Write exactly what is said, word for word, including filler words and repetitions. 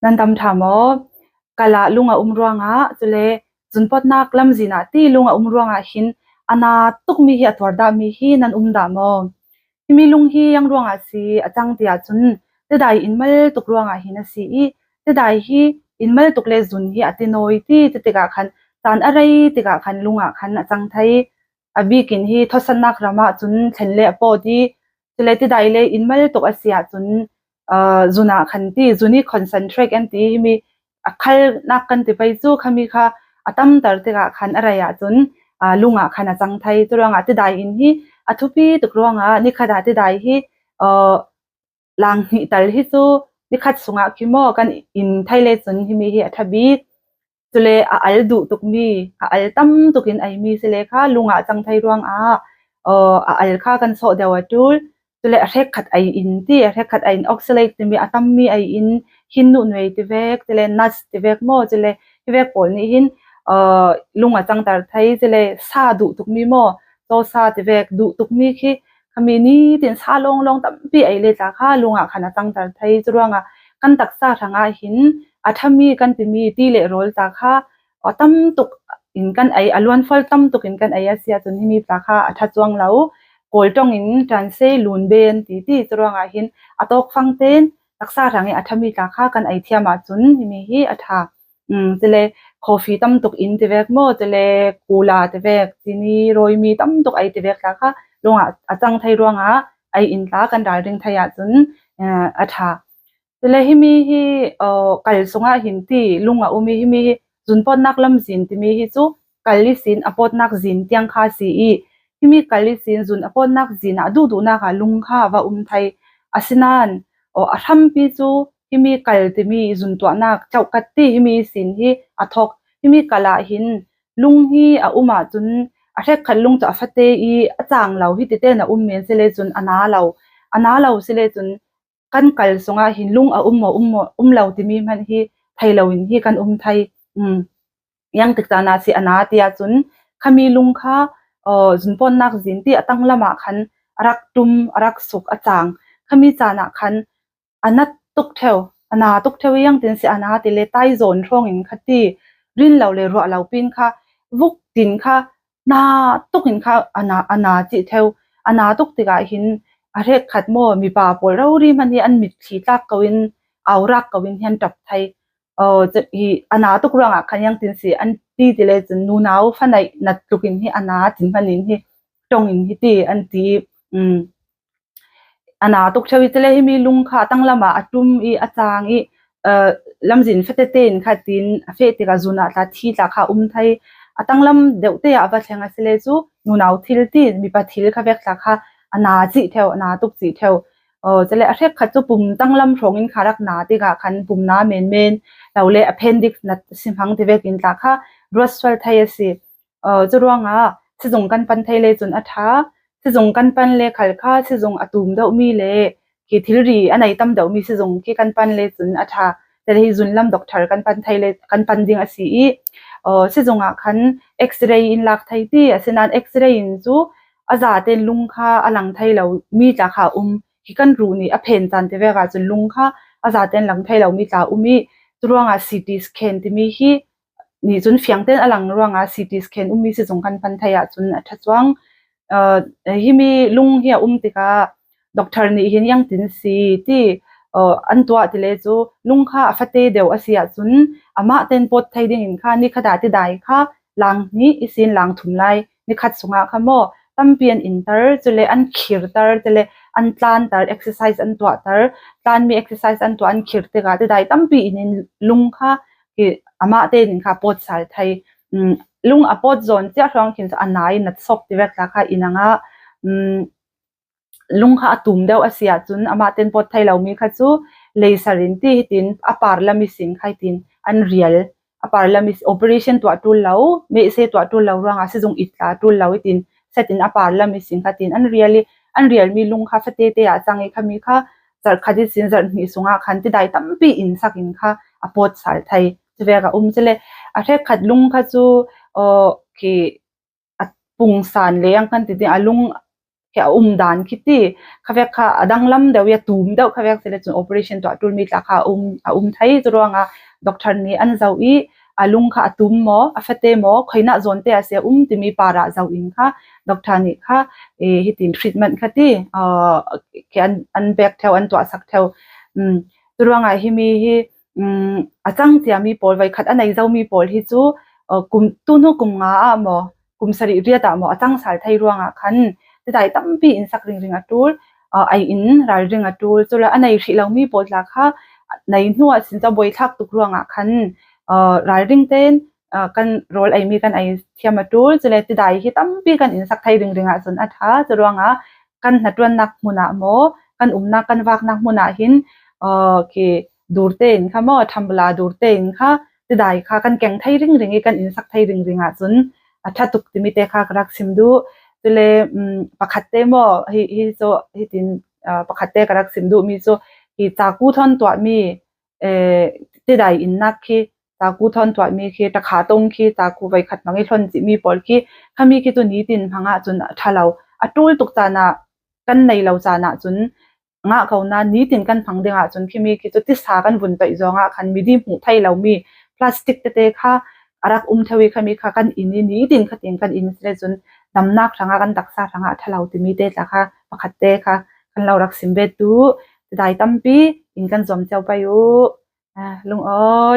Nan tam ṭha maw? Kal ah lung a um ruangah, cule zunpawtnak lamzin ah ti lung a um ruangah hin a na tukmi hi, a tuar dahmi hi nan um dah maw? Himi lung hi ziang ruangah si a cang ti ahcun, tidai in mal tuk ruangah hin a si i, tidai hi in mal tuk le zun hi a ti nawi ti, ti tikah khan, caan a rei tikah khan lung ah khan a cang thei. A bikin hi thawsannak ram ahcun thlen le a pawt i, cule tidai le in mal tuk a si ahcun, aa, zun ah khan ti, zun i concentrate an ti, himi a khalnak kan ti pei cu, khami kha a tamter tikah khan a rei ahcun, aa, lung ah khan a cang thei. Curuangah tidai in hi a thupi tuk ruangah nikhat ah tidai hi, aa, lang hnih tal hi cu nikhat sungah khi maw kan in thei le cun himi hi a ṭha bik. Cule a al duh tukmi, a al tam tukin eimi si le kha lung ah cang thei ruangah, aa, a al kha kan sawh deuh a ṭul. Cule a hrekkhat ei in ti, a hrekkhat ei in, oxalate timi a tammi ei in, hin nuh nuai ti vek, cule nuts ti vek maw, cule hi vek pawl nih hin, aa, lung a cangter thei, cule sa duh tukmi maw, cawsa ti vek duh tukmi khi khami nitin sa lawnglawng tampi ei le tla kha lung ah khan a cangter thei. Curuangah kan taksa hrangah hin a ṭhami kan timi ti le rawl tla kha a tam tuk in kan ei, a luanfal tam tuk in kan ei a si ahcun himi tla kha a ṭha cuang lo. Kawl ṭong in ṭanse lunbe an ti ti, curuangah hin a tawkfang tein taksa hrang i a ṭhami tla kha kan ei thiam ahcun himi hi a ṭha. Um, cule coffee tam tuk in ti vek maw, cule cola ti vek, cini rawimi tam tuk ei ti vek tla kha lung ah a cang thei ruangah ei in tla kan ralring thei ahcun, eh, a ṭha. Cule himi hi, aa, kal sungah hin ti lung a um i, himi hi zunpawtnak lamzin timi hi cu kal ihsin a pawtnak zin tiang kha a si i, himi kal ihsin zun a pawtnak zin ah a duhduhnak ah lung kha a va um thei. Asinain, aw, a hrampi cu himi kal timi zun tuahnak, cauhkat ti himi ihsin hi a thawk. Himi kal ah hin lung hi a um ahcun a hrekkhat lung cu a fate i a cang lo, hiti tein a um men si le cun a na lo. A na lo si le cun kan kal sungah hin lung a um maw, um maw, um lo timi hmanh hi thei loin hi kan um thei. Um, ziangtik caan ah si a na ti ahcun khami lung kha, aw, zunpawtnak zin ti a tanglam ah khan a rak ṭum, a rak suk, a cang. Khami caan ah khan a na tuk ṭheu, a na tuk ṭheu i ziangtin si a na ti le, tai zawn hrawngin kha ti, rin lo le ruah lo pin kha, vuk tin kha, na tuk in kha a na, a na cih ṭheu. A na tuk tikah hin a hrekkhat maw, mipa pawl rori hmanh hi an mitthli tlak ko in, au rak ko in hi an ṭap thei. Aw, cu-, hi a na tuk ruangah khan ziangtin si an ti ti le cun nunau fa naih nat tluk in hi a na tin hmanh in hi ṭong in hi ti an ti. Um, a na tuk ṭheu i, cule himi lung kha a tanglam ah a ṭum i, a cang i, aa, lamzin fate tein kha tin a feh tikah zun ah tla thi tla kha um thei. A tanglam deuh te ah a va thleng a si le cu nunau thil ti, mipa thil kha vek tla kha a na cih ṭheu, a na tuk cih ṭheu. Aw, cule a hrekkhat cu pum tanglam hrawngin kha rak na tikah khan pum na menmen lo le appendix na si hmang ti vekin tla kha ruat sual thei a si. Aw, curuangah sizung kan pan thei le cun a ṭha. Sizung kan pan le khal kha sizung a tum deuhmi le khi thilri a nei tam deuhmi sizung khi kan pan le cun a ṭha. Cule hi zunlam doctor kan pan thei le, kan pan ding a si i, aw, sizung ah khan X-ray in lak thei ti, asinain X-ray in cu a zaten lung kha a lang thei lo mi tla kha um. Hi kan ruh nih a phen caan ti vek ahcun lung kha a zaten lang thei lo mi tla um i, curuangah C T scan timi hi nih cun fiangten a lang ruangah C T scan ummi sizung kan pan thei ahcun a ṭha cuang. Aa, himi lung hi a um tikah doctor nih hin ziangtin si ti, aa, an tuah ti le cu lung kha a fate deuh a si ahcun amah ten pawt thei dingin kha nikhat ah tidai kha lang hnih ihsin lang thum lai nikhat sungah kha maw tampi an inter, cule an khirter, cule an tlanter, exercise an tuahter, tlanmi exercise an tuah, an khir tikah tidai tampi in, in lung kha hi amah tein kha pawt sal thei. Um, lung a pawt zawn cia hrawng khin cu a na i nat sawk ti vek tla kha in a ngah. Um, lung kha a tum deuh a si ahcun amah ten pawt thei lomi kha cu laser in ti hitin a par lam ihsin kha hitin an rial. A par lam ihsin operation tuah ṭul lo, mehse tuah ṭul lo ruangah sizung it tla ṭul lo hitin set in a par lam ihsin kha tin an rial i, an rialmi lung kha fate te ah cang i, khami kha zarh khat ihsin zarh hnih sungah khan tidai tampi in sak in kha a pawt sal thei. Cuvek a um cule a hrekkhat lung kha cu, aw, khi a pungsan le ang kan ti ding, a lung khi a um dan khi ti, kha vek kha a danglam deuh i a tum deuh kha vek si le cun operation tuah tul mi tla kha a um, a um thei. Cu ruangah doctor nih an zoh i a lung kha a tum maw, a fate maw, khoinah zawn te a si a um timi parah zoh in kha doctor nih kha, eh, hitin treatment kha ti, ah, khi an, an pek theu, an tuahsak theu. Um, cu ruangah himi hi, um, a cang ciami pawl, voikhat a nei zomi pawl hi cu, uh, kum, tuhnu kum nga ah maw, kum sarih riat ah maw, a cang sal thei ruangah khan tidai tampi in sak ringring a ṭul, uh, ei in ralring a ṭul. Cule a nei hrih lomi pawl tla kha nei hnuah sin cu a buaithlak tuk ruangah khan, uh, ralring tein, uh, kan rawl eimi kan ei thiam a ṭul. Cule tidai hi tampi kan in sak thei ringring ahcun a ṭha. Cu ruangah kan hnaṭuannak hmun ah maw, kan umnak, kan vaknak hmun ah hin, uh, khi dur tein kha maw, ṭhambala dur tein kha, tidai kha kan keng thei ringring i kan in sak thei ringring ahcun a ṭha tuk timi te kha ka rak sim duh. Cule, um, pakhat te maw, hi, hi cu, hitin, uh, pakhat te ka rak sim duhmi cu hi caku thawn tuahmi, eh, tidai innak khi, caku thawn tuahmi khi, ṭakha tong khi, caku voikhat hmang i hlon cihmi pawl khi, khami khi cu nitin hmang ahcun a ṭha lo. A ṭul tuk caan ah kan nei lo caan ahcun ngah ko nain nitin kan hmang ding ahcun khimi khi cu tisa kan vun toih zongah khan midi hmuh thei lomi plastic tete kha a rak um theu i khami kha kan in i nitin khatin kan in si le cun damnak hrangah, kan taksa hrangah a ṭha lo timi te tla kha pakhat te kha kan lo rak sim ve duh. Tidai tampi in kan zuam cio pei u. Ah, lungawi.